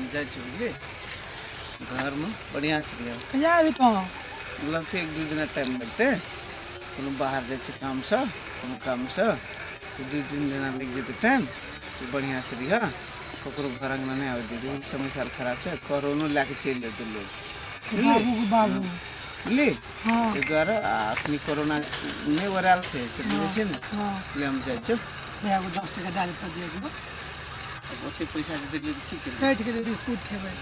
हम जाइ छी बुझली घरमे बढ़िआँसँ रहियै कहिया अयबही तोँ लगतै एक दू दिना टाइम लगतै कोनो बाहर जाइ छियै कामसँ कोनो कामसँ तऽ दू तीन दिना लागि जेतै टाइम तू बढ़िआँसँ रहिहऽ ककरो घर अङ्गना नहि आबै दिही समय साल खराब छै कोरोनो लए कऽ चलि जेतै लोक बुझली बाबू बाबू बुझली हँ ताहि दुआरे आ अखनी कोरोना नहि ओरायल छै से बुझै छियै ने हँ ले हम जाइ छियौ भैया एगो 10 टका दए देतऽ जे एगो आब ओते पैसा जे देलियै तऽ की केलियै 60 के बिस्कुट खेबै।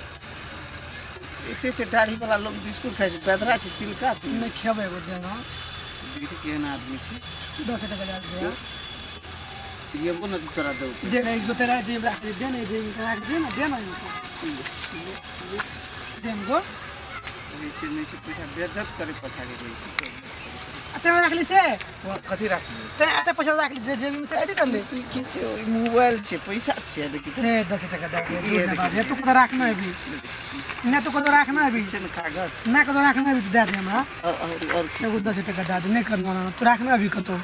एते एते दाढ़ी वाला लोग बिस्कुट खाइ छै? बेदरा छै, चिलका छै। नहि खेबै, एगो देना। देखी केहन आदमी छै। 10 टका दए दे। जेबो ने तऽ तोरा देबो। दे ने एगो, तेरा जेब राख दे ने, जेब राख दे ने, दे ने एगो। दे ने गो। रहै छै नहि छै पैसा, बेज्जत करे पछाड़ी रहै छै। आ तेना राखली से? कथी राखली? तेना एते पैसा राखली जे जेबीमे से कथी करली? ई की छै? ओहि मोबाइल छै, पैसा छै, देखी तऽ। हे, 10 टका दए दे। दूध नहि बाबू, तू कतऽ राखना अभी? नहि, तू कतऽ राखना अभी? छै ने कागज। नहि, कतऽ राखना अभी? दए दे हमरा। और एगो 10 टका दए दे। नहि करना, तू राखना अभी कतौ?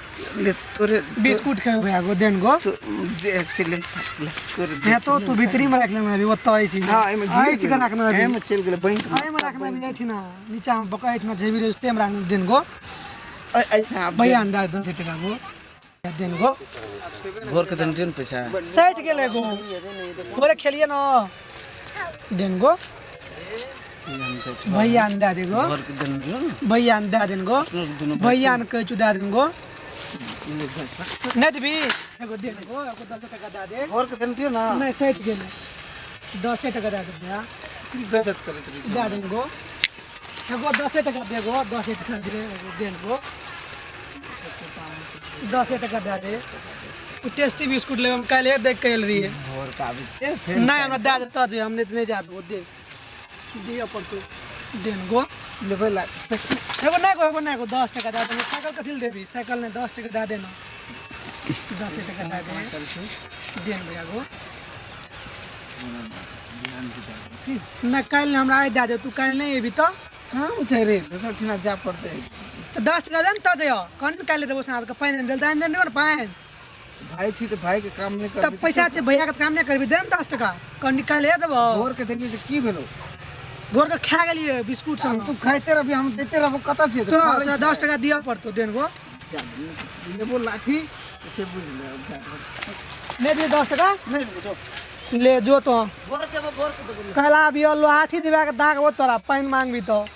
ले तोरे। बिस्कुट खेबै भैया, गो देन गो। तो दे छै, ले ले तोरे। हे, तो तू भीतरी में राख लेना अभी ओतऽ ऐसी। हाँ, एहिमे गिर ऐसी के गेलै। राखना अभी। एहिमे चलि गेलै बैंक। एहिमे राखना अभी, एहिठिना नीचा में बका, एहिठिना जेबी रहे तेमे राखना देन गो। ऐसा भैया, अंदाज 10 टका गो देन गो। भोर के देन ने पैसा। सठि गेलै गो, भोरे खेलिए न, देन गो। हम जाइ छी। भैया ने दए दे गो। भोर के देन दियौ ने। भैया ने दए देन गो। अपनो दुनू। भैया ने कहै छौ, दए देन गो। ले जाइ छी। नहि देबी? एगो देन गो, एगो 10 टका दए दे। भोर के देन दियौ ने। नहि, सठि गेलै, 10 टका दए दे भैया। की बेज्जत करैत रहै छै? दए देन गो, एगो 10 टका दे गो, 10 टका दे, एगो देन गो, 10 टका दए दे। ओ टेस्टी बिस्कुट लेबै हम, काल्हि देख के आयल रहियै। भोर के आबै छियै फेर। नहि, हमरा दए देतऽ जे हम नहि जायब, ओ दे दिअ पड़तौ, देन गो। लेबै ला। एगो नहि गो, एगो नहि गो, 10 टका दए देना। साइकिल कथी लए देबही? साइकिल नहि, 10 टका दए देना, 10 टका दए दे। देन भैया गो। बिहान के जाबै की? नहि, काल्हि नहि, हमरा आइ दए दे। तू काल्हि नहि एबही तऽ? काम छै रे, दोसर ठिना जाय पड़तै। तऽ 10 टका दे ने तऽ जइयो। कहनी ने काल्हि देबो साँझके, पानि आनि देल तऽ आनि देने ने पानि। भाय छी तऽ भायके काम नहि तब करबै? पैसा छै भैयाके तऽ काम नहि करबी? दे ने 10 टका, कहनी काल्हि देबो। भोर के देलियै से की भेलो? भोरके खा गेलियै बिस्कुट हम सब। तू खाइते रहबी, हम दैते रहबो, कतऽ छियै? तो तोरा 10 टका दिअ पड़तौ, देन गो। लेबो लाठी से बुझि ले। नहि दियौ 10 टका? नहि देबो, जो। ले जो तो। भोर के, भोर के देबो। काल्हि आबियो, लाठी दिबाके दागबो तोरा, पानि मांगबी तऽ।